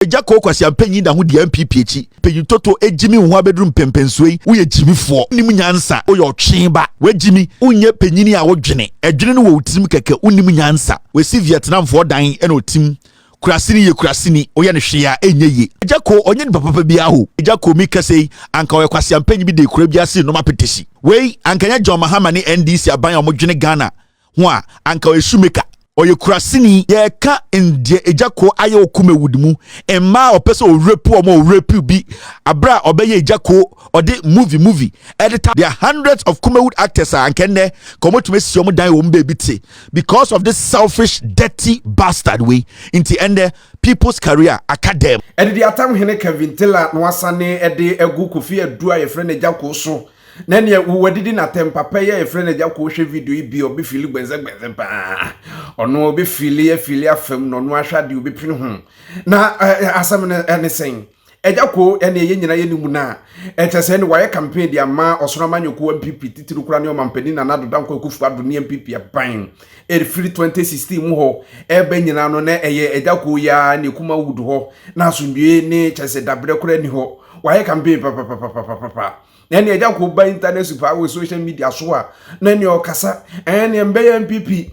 Agya Koo Kwasi Ampanyin da ho di NPP akyi. Panyin Toto agyimi wo ho abɛduru mpɛmpɛnsoɔ yi, woyɛ gyimifoɔ, wonim nyansa, woyɛ ɔtwe ba, woagyimi, wonyɛ panyini a wodwene, ɛdwene no wɔ wo tirim kɛkɛ, wonim nyansa. Wasi Vietnamfoɔ dan ɛna ɔtim. Kurasini yɛ kurasini, woyɛ no hwee a ɛnyɛ yie. Agya Koo ɔnyɛ nipa papa biara ho. Agya Koo mi kasa yi, anka ɔyɛ Kwasi Ampanyin bi de kura bi ase nnoma petesi. Wei anka nyɛ John Mahama ne NDC aban a wɔdwene Ghana ho a, anka ɔyɛ shoemaker. Ɔyɛ kurasini. Yɛka ndeɛ Agya Koo ayɛ wɔ Kumawood mu, mmaa a ɔpɛ sɛ ɔrape wɔn a ɔrape bi abere a ɔbɛyɛ Agya Koo ɔde movie ɛde there are hundreds of Kumawood actors a anka nnɛ ka wɔn tumi esi wɔn dan wɔ wɔn baabi te because of this selfish, dirty bastard wei. Nti ɛnnɛ people's career aka dɛm. Ɛdidi atam hene Kevin Taylor na wasane ɛde agu Kofi Adu a yɛfrɛ no Agya Koo so na neɛ wadidi n'atɛm papa yi a yɛfrɛ no Agya Koo. Hwɛ video yi bi, ɔbɛfeel gbɛnsɛgbɛnsɛ paa. Ɔno ɔbɛfeel afeel afam na ɔno ahwɛ adeɛ ɔbɛpini ho na asɛm no ɛne sɛn. Agya Koo ɛne ɛyɛ nyina yɛ ne mu no a ɛkyɛ sɛ ne wayɛ campaign de ama ɔsono amanyɔkuo NPP, titiri kora ne ɔmampanin Nana Addo Dankwa Akufo Addo ne NPP aban. Ɛfiri 2016 mu hɔ ɛbɛ nyinaa no na ɛyɛ Agya Koo yi ara ne Kumawood hɔ na asomdue ne kyɛ sɛ dabrɛ kora ni hɔ. Wayɛ campaign papapapapapa na ɛne Agya Koo ba internet super wɔ social media so a na ɛne ɔkasa ɛne mbɛyɛ NPP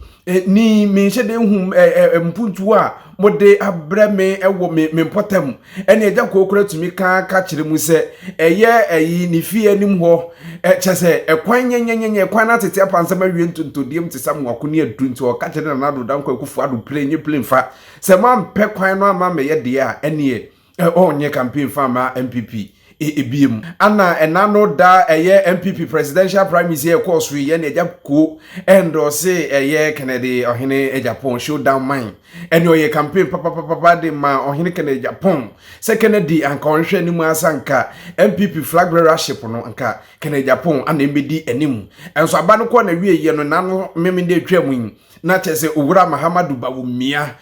ni menhyɛ de hu mpuntuo a mode abrɛ me ɛwɔ me mpɔtam. Ɛne Agya Koo kora tumi ka kyerɛ mu sɛ ɛyɛ ɛyi ne fie anim hɔ kyɛ sɛ ɛkwan nyɛnyɛnyɛ ɛkwan no atete apansɛm awie ntontodiem te sɛ mmoako ne adu. Nti ɔka kyerɛ Nana Addo Dankwa Akufo Addo plane nye plane fa sɛ mampɛ kwan no ama mɛyɛ deɛ a ɛneɛ ɔnyɛ campaign fa ama NPP ebiem. Ana ɛna no da ɛyɛ NPP presidential primaries yɛ ɛkɔɔ so yi, ɛne Agya Koo ɛndɔse ɛyɛ Kennedy Ɔhene Agyapong showdown man. Ɛne ɔyɛ campaign papapapa de ma Ɔhene Kennedy Agyapong sɛ Kennedy anka ɔnhwɛ anim asa nka NPP flag bearership no nka Kennedy Agyapong ana mbɛdi anim. Ɛnso aba no kɔɔ na wie yɛ no nano mmemme de atwa mu yi na kyerɛ sɛ Owura Mahamadu Bawumia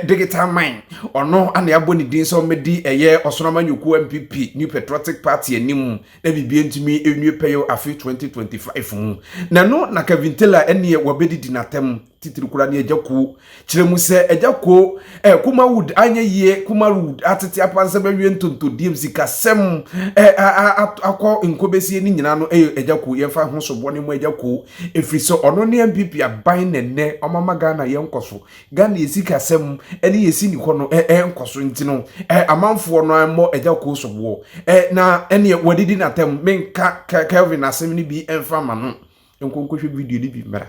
digital man ɔno ana yɛabɔ ne din sɛ ɔmmɛdi ɛyɛ ɔsono amanyɔkuo NPP, New Patriotic Party, anim na biribia ntumi ɛnwie pɛyɛ afe 2025 mu. Na no na Kevin Taylor ɛneɛ wɔbɛdidi n'atɛm titiri kora ne Agya Koo kyerɛ mu sɛ Agya Koo Kumawood anyɛ yie, Kumawood atete apansɛm awie ntontodiem, sikasɛm akɔ nkɔbɛsie ne nyinaa no ɛyɛ Agya Koo. Yɛmfa ho soboɔ ne mu Agya Koo ɛfiri sɛ ɔno ne NPP aban nɛnɛ ɔmama Ghana yɛnkɔ so, Ghana yɛ sikasɛm ɛne yɛsi ne hɔ no ɛnkɔ so. Nti no amanfoɔ no mmɔ Agya Koo soboɔ na ɛneɛ wɔdidi n'atɛm. Menka Kelvin asɛm no bi ɛmfa ma no nkɔnkɔhwɛ video no bi mmra.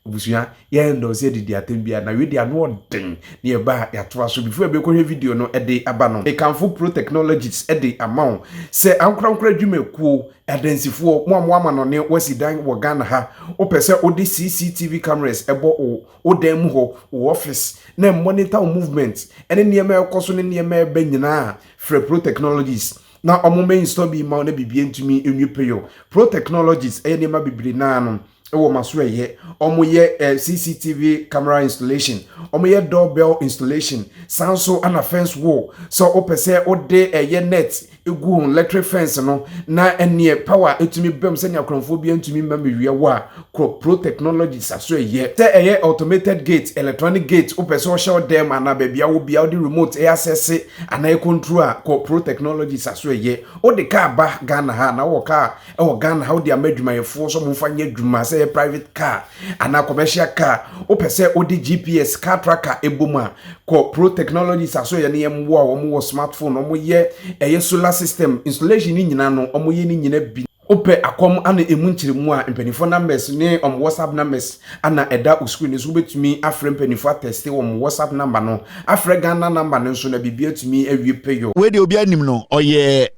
Abusua, yɛn dɔn sɛ didi atɛm bia na wei ano ɔden ne yɛba a yɛatoa so. Before yɛbɛkɔhwɛ video no ɛde aba no, mekamfo Pro Technologies ɛde ama wo sɛ ankorankora adwumakuo, adansifoɔ, mo a mo ama no ne wasi dan wɔ Ghana ha, wopɛ sɛ wode CCTV cameras ɛbɔ wo dan mu hɔ, wo office, na monitor wo movement ɛne nneɛma ɛkɔ so ne nneɛma ɛbɛ nyinaa, frɛ Pro Technologies na ɔmo mɛ install bi ma wo na biribi ntumi nwie pɛyɔ. Pro Technologies ɛyɛ nneɛma bebree naa no ɛwɔ ma so. Ɛyɛ ɔmo yɛ CCTV camera installation, ɔmo yɛ doorbell installation, san so ana fence wall. Sɛ wopɛ sɛ wode ɛyɛ net egu ho, electric fence no na ɛneɛ power etumi bɛm sɛnea akorɔmfoɔ bi ntumi mma mewia wɔ a kɔ Pro Technologies aso. Ɛyɛ sɛ ɛyɛ automated gate, electronic gate, wopɛ sɛ ɔhyɛ wo dɛm anaa baabi a wo bia wode remote ɛyɛ asɛse anaa control a, kɔ Pro Technologies aso. Ɛyɛ wode car ba Ghana ha na wowɔ car ɛwɔ Ghana ha wode ama adwumayɛfoɔ sɛ ɔmomfa nyɛ adwuma, sɛ ɛyɛ private car anaa commercial car, wopɛ sɛ wode GPS car tracker ɛbɔ mu a, kɔ Pro Technologies aso. Yɛ ne yɛmmoa a wɔn wɔ smartphone, wɔn yɛ ɛyɛ solar system installation ne nyinaa no, wɔn yɛ ne nyinaa bi. Wopɛ akɔm ana emu nkyerɛmu a, mpanimfoɔ numbers ne ɔmo WhatsApp numbers ana ɛda o screen so. Wobɛtumi afrɛ mpanimfoɔ atexte wɔn WhatsApp number no, afrɛ Ghana number no nso na biribi atumi awie pɛyɔ. Wei deɛ obi anim no ɔyɛ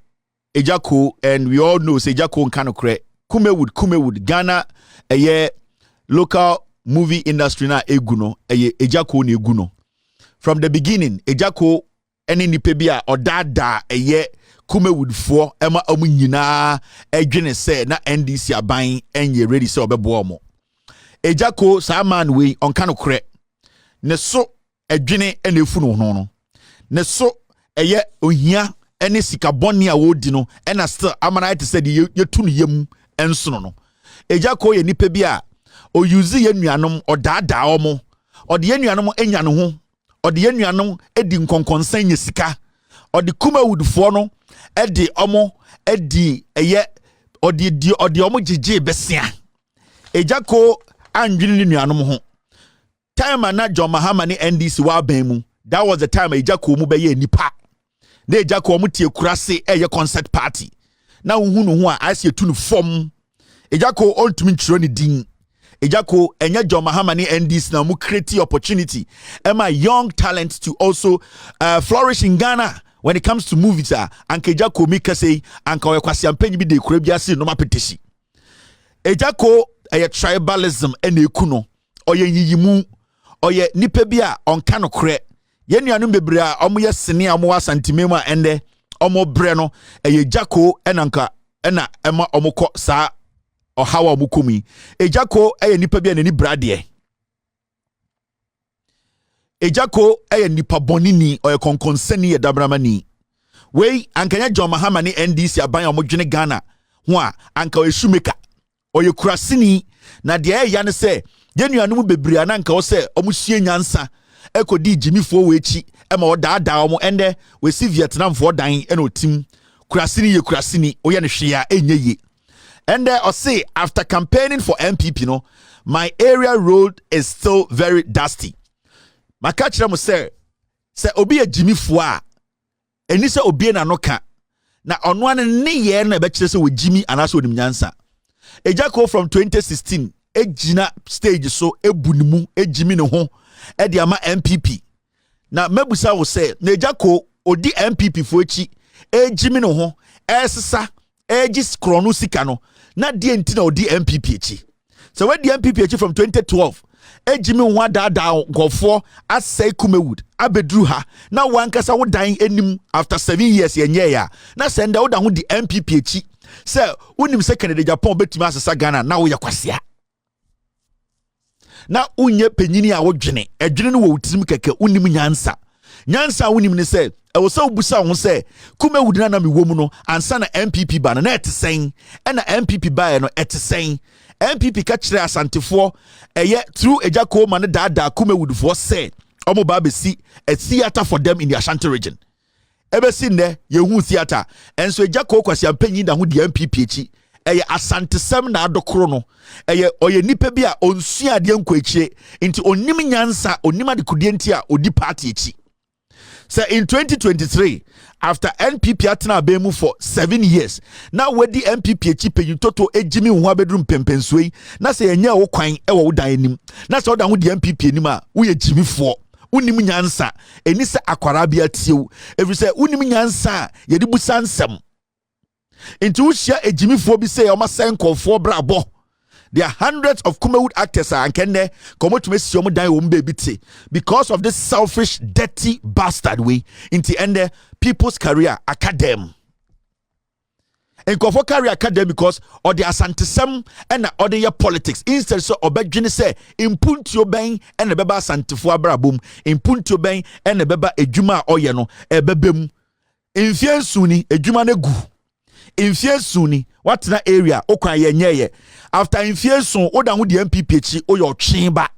Agya Koo and we all know sɛ Agya Koo nka nokorɛ. Kumawood Ghana ɛyɛ local movie industry na egu no, ɛyɛ Agya Koo na egu no from the beginning. Agya Koo ɛne nipa bi a ɔdaadaa ɛyɛ Kumawoodfoɔ ɛma ɔmo nyinaa ɛdwene sɛ na NDC aban ɛnyɛ ready sɛ ɔbɛboa ɔmo. Agya Koo, saa man wei ɔnka nokorɛ. Ne so ɛdwene ɛna efu no ho no, ne so ɛyɛ ohia ɛne sika bɔne a wɔredi no ɛna still ama no ayɛ te sɛ deɛ yɛtu no yam nsono no. Agya Koo yɛ nipa bi a ɔuse yɛn nuanom, ɔdaadaa wɔn, ɔde yɛn nuanom anya ne ho, ɔde yɛn nuanom adi nkɔnkɔnsan nya sika. Ɔde Kumawoodfoɔ no ɛde ɔmo ɛdi ɛyɛ ɔde di ɔde ɔmo gyegye bɛsia. Agya Koo andwene ne nuanom ho. Time a na John Mahama ne NDC wɔ aban mu, that was the time Agya Koo mu bɛyɛ nipa. Na Agya Koo, ɔmo tie kurase ɛyɛ concert party na wohu ne ho a, ayɛ sɛ etu no fam. Agya Koo ɔntumi nkyerɛ ne din. Agya Koo, ɛnyɛ John Mahama ne NDC na ɔmo create opportunity ɛma young talent to also flourish in Ghana when it comes to movies a, anka Agya Koo mi kasa yi, anka ɔyɛ kwasiampanyin bi de ekura bi ase nnoma petesi. Agya Koo, ɛyɛ tribalism ɛna eku no. Ɔyɛ nyiyimu, ɔyɛ nipa bi a ɔnka no korɛ. Yɛn nuanom bebree a wɔyɛ sene a wɔwɔ Asanteme mu a ɛndɛ wɔn brɛ no, ɛyɛ Agya Koo ɛna nka ɛna ɛma wɔn kɔ saa ɔhaw a wɔn kɔ mu yi. Agya Koo ɛyɛ nipa bi a n'ani bra deɛ. Agya Koo ɛyɛ nipa bɔneni, ɔyɛ kɔnkɔnsɛni, yɛ dabramani. Wei ankanyɛ John Mahama ne NDC aban a wɔdwene Ghana ho a, anka ɔyɛ shoemaker, ɔyɛ kurasini. Na deɛ ɛyɛ ne sɛ yɛn nuanom bebree a na nka wɔ sɛ wɔn sua nyansa ɛkɔdi gyimifoɔ wɔ akyi ɛma ɔdaadaa wɔn. Ɛndɛ wɔsi Vietnamfoɔ dan ɛna ɔtim. Kurasini yɛ kurasini, ɔyɛ no hwee a ɛnyɛ yie. Ɛndɛ ɔse after campaigning for NPP no, my area road is still very dusty. Maka kyerɛ mo sɛ obi yɛ gyimifoɔ a, ɛni sɛ obie n'ano ka na ɔno ano ne yɛ no ɛbɛkyerɛ sɛ wɔgyimi anaasɛ onim nyansa. Agya Koo from 2016 egyina stage so ebu ne mu egyimi ne ho ɛde ama NPP. Na mɛbusa wo sɛ, na Agya Koo odi NPP fo akyi egyimi ne ho, ɛsesa ɛgye korɔno sika no, na deɛ nti na odi NPP akyi? Sɛ wadi NPP akyi from 2012, egyimi ho adaadaa nkɔfoɔ, asɛe Kumawood abɛduru ha, na wankasa wo dan anim after 7 years yɛnyɛɛ a, na sɛ ndɛ woda ho di NPP akyi sɛ wonim sɛ Kennedy Agyapong bɛtumi asesa Ghana, na woyɛ kwasea na wonyɛ panyini a wodwene. Ɛdwene no wɔ wo tirim kɛkɛ, wonim nyansa. Nyansa a wonim ne sɛ ɛwɔ sɛ wobusa wo ho sɛ, Kumawood no na mewɔ mu no ansa na NPP ba no, na ɛte sɛn? Ɛna NPP baeɛ no, ɛte sɛn? NPP ka kyerɛ Asantefoɔ, ɛyɛ through Agya Koo ma no daadaa Kumawoodfoɔ sɛ ɔmo ba abɛsi a theatre for them in the Ashanti Region. Ɛbɛsi nnɛ yɛhu theatre. Ɛnso Agya Koo kwasiampanyin da ho di NPP akyi. Ɛyɛ Asantesɛm na adokoro no. Ɛyɛ ɔyɛ nipa bi a ɔnsua adeɛ nkɔ akyire, nti onim nyansa, onim adekodeɛ nti a ɔdi party akyi. Sɛ in 2023, after NPP atena abɛn mu for 7 years, na wadi NPP akyi, panyin toto egyimi ho abɛduru mpɛmpɛnsuo yi, na sɛ yɛnyɛ wo kwan wɔ wo dan anim, na sɛ woda ho di NPP anim a, woyɛ gyimifoɔ, wonim nyansa. Ɛni sɛ akwaraa bi atie wo, ɛfiri sɛ wonim nyansa a yɛde busa nsɛm. Nti wohyia agyimifoɔ bi sɛ ɔma sɛ nkɔfoɔ brabɔ. There are hundreds of Kumawood actors a anka nnɛ ka ɔmotumi asi ɔmo dan wɔ mu baabi te because of this selfish dirty bastard wei nti ɛnnɛ people's career aka dɛm, nkurɔfoɔ career aka dɛm, because ɔde Asantesɛm ɛna ɔde yɛ politics instead sɛ ɔbɛdwene sɛ mpuntuo bɛn ɛna ɛbɛba Asantefoɔ abrabɔ mu, mpuntuo bɛn ɛna ɛbɛba adwuma a ɔyɛ no ɛbɛbɛ mu. Mfie 7 ni adwuma no gu. Mfie 7 ni watena area okwan yɛ nyɛyɛ. After mfie 7, woda ho di NPP akyi, woyɛ ɔtwe ba,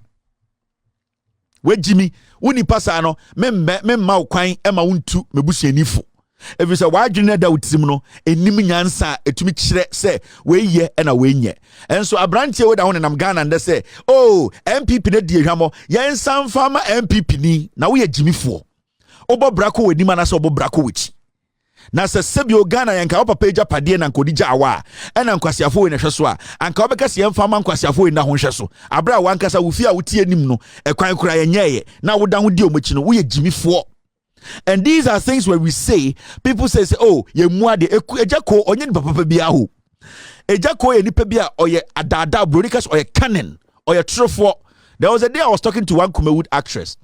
wagyimi wo nipa saa no. Memmɛ memma wo kwan ma wontu mebusuani fo, ɛfiri sɛ w'adwene no da wo tirim no ɛnim nyansa a ɛtumi kyerɛ sɛ weiyɛ ɛna weinyɛ. Ɛnso aberanteɛ woda ho nenam Ghana ndɛ sɛ, oh, NPP no di ahwammɔ, yɛnsa mfa ma NPP ni, na woyɛ gyimifoɔ. Wobɔ bra kɔ w'anim anaasɛ wobɔ bra kɔ w'akyi? Na sɛ sɛbio Ghana yɛnka wo papa agyapadeɛ na nkɔdi gya awa a, ɛna nkwasiafoɔ wei na hwɛ so a, anka wobɛka sɛ yɛmfa ma nkwasiafoɔ wei na ho nhwɛ so, aberɛ a wankasa wo fie a wotie anim no ɛkwan kora yɛnyɛɛyɛ, na woda ho di ɔmo akyi no, woyɛ gyimifoɔ. And these are things where we say, people say, oh, yɛn mu ade. Agya Koo ɔnyɛ nipa papa bi aho. Agya Koo yɛ nipa bi a ɔyɛ adaadaa broni kasi, ɔyɛ cunning, ɔyɛ torofoɔ. There was a day I was talking to one Kumawood actress.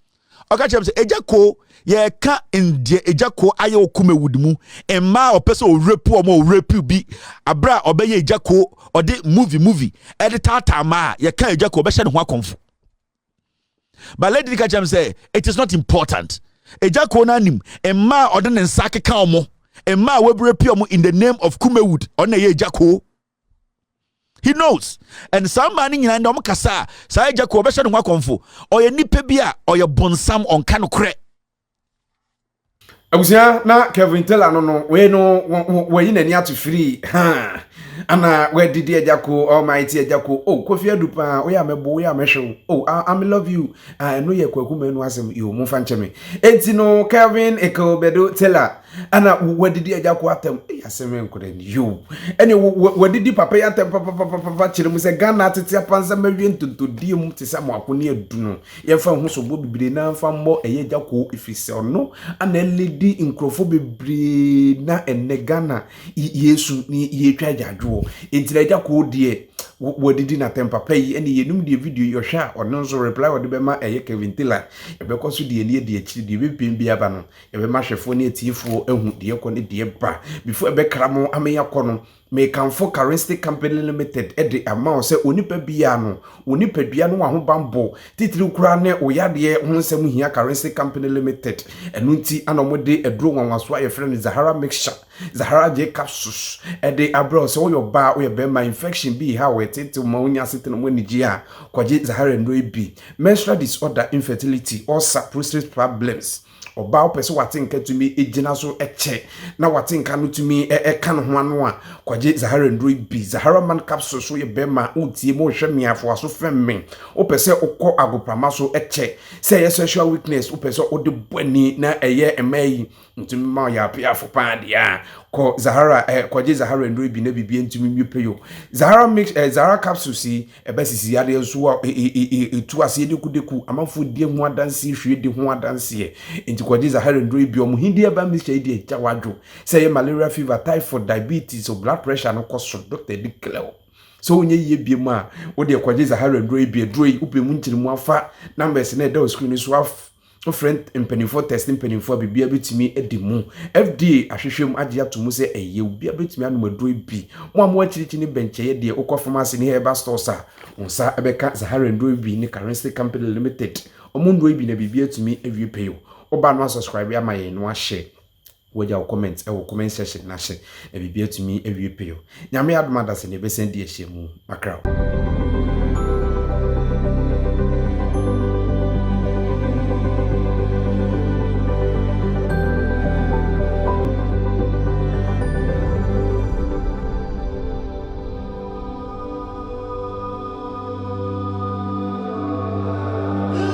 Ɔka kyerɛ m sɛ Agya Koo, yɛka ndeɛ Agya Koo ayɛ wɔ Kumawood mu, mmaa a ɔpɛ sɛ ɔrape ɔmo, ɔrape bi abere a ɔbɛyɛ Agya Koo, ɔde movie ɛde taataa mmaa a yɛka Agya Koo ɔbɛhyɛ ne ho akɔnfo. But lady ka kyerɛ m sɛ it is not important. Agya Koo no anim mmaa a ɔde ne nsa akeka ɔmo, mmaa a wɔabere ɔmo in the name of Kumawood, ɔno na ɛyɛ Agya Koo. He knows. And saa mmaa no nyinaa ndɛ ɔmo kasa a, saa Agya Koo ɔbɛhyɛ ne ho akɔnfo. Ɔyɛ nipa bi a ɔyɛ bonsam, ɔnka no korɛ. Abusua na Kevin Taylor no no wei no wɔyi n'ani ato firi ha ana wɔadidi agya ko almighty agya ko oh Kofi Adu paa woyɛ a mɛbo woyɛ a mɛhwɛ wo oh I, I'm love you ah ɛno yɛ Kwaku Manu asɛm yo momfa nkyɛ me enti no Kevin Ekelbedo Taylor ana wɔadidi agya ko atɛm ɛyɛ asɛm nkora ni yo ɛne wɔadidi papa yi atɛm papapapapa kyerɛ mu sɛ Ghana atete apansam awie ntontodie mu te sɛ amoako ne adu no Yɛmfa nhu soboɔ bebree na mfa mmɔ ɛyɛ agya koo ɛfiri sɛ ɔno ana ɛlidi nkurɔfoɔ bebree na ɛnɛ Ghana yɛsu ne yɛtwa agyaadwoɔ nti na agya koo deɛ wɔadidi n'atɛm papa yi ɛne yɛnum deɛ video yi ɔhwɛ a ɔno nso reply ɔde bɛma ɛyɛ Kevin Taylor yɛbɛkɔ so deɛ ani adi akyiri deɛ ɛbɛpiem bi aba no yɛbɛma ahwɛfoɔ ne atiefoɔ ahu deɛ ɛkɔ ne deɛ ba before ɛbɛkra mo ama yɛakɔ no Mekamfo Charistic Company Limited de ama wo sɛ onipa biara no, wo nipadua ne w'ahobanbɔ, titiriw koraa ne wo yadeɛ ho nsɛm hia Charistic Company Limited. Ɛno nti ana wɔde aduro nwanwasoɔ a yɛfrɛ no Zahara Mixture, Zahara J Capsules, de abrɛ wo sɛ woyɛ ɔbaa, woyɛ barima, infection bi reha wo, ɛteetew ma wonya asetena mu anigyeɛ a, kɔgye Zahara nnuro yi bi. Menstrual disorder, infertility, ulcer, prostate problems. Ɔbaa wopɛ sɛ w'atenka tumi gyina so kyɛ na w'atenka no tumi ka ne ho ano a, kɔgye Zahara nnuro yi bi. Zahara Man Capsule so yɛ bɛrima a wotie mu wohwɛ me afoa so fɛm me. Wopɛ sɛ wokɔ agoprama so kyɛ, sɛ ɛyɛ sexual weakness, wopɛ sɛ wode bɔ ani na ɛyɛ mmaa yi ntumi ma ɔyɛ apeafo paa deɛ a, kɔ Zahara eh, kɔgye Zahara nnuro yi bi na biribi ntumi nwie pɛ yo. Zahara mix eh, Zahara capsules yi Ɛba sisi yadeɛ nso a, ɛtu aseɛ dekudeku. Amanfoɔ di ho adanseɛ, hwie di ho adanseɛ. Nti kɔgye Zahara nnuro yi bi. Ɔmo hindi ɛba mixture yi deɛ gya wadwo. Sɛ ɛyɛ malaria fever, typhoid, diabetes, o blood pressure no kɔ soro. Doctor di clear o. Sɛ wonyɛ yie bie mu a, wo deɛ kɔgye Zahara nnuro yi bi. Aduro yi, wopɛ mu nkyeremu afa numbers na ɛda wo screen no so af Wofrɛ mpanimfoɔ tɛste mpanimfoɔ a biribiara bɛtumi adi mu. FDA ahwehwɛ mu agye ato mu sɛ ɛyɛ obiara bɛtumi anom aduro yi bi. Mo a mo akyirikyiri ne bɛnkyɛeɛ deɛ wokɔ pharmacy ne herbal stores a wo nsa bɛka Zahara nnuro yi bi ne Karense Company Limited. Wɔn nnuro yi bi na biribiara atumi awie pɛyɛ. Woba no asubscribe ama yɛn na wahyɛ wagya wo comment wɔ comment section no ase na biribiara atumi awie pɛyɛ. Nyame adom adase na yɛbɛsan di ahyia mu. Makra wo.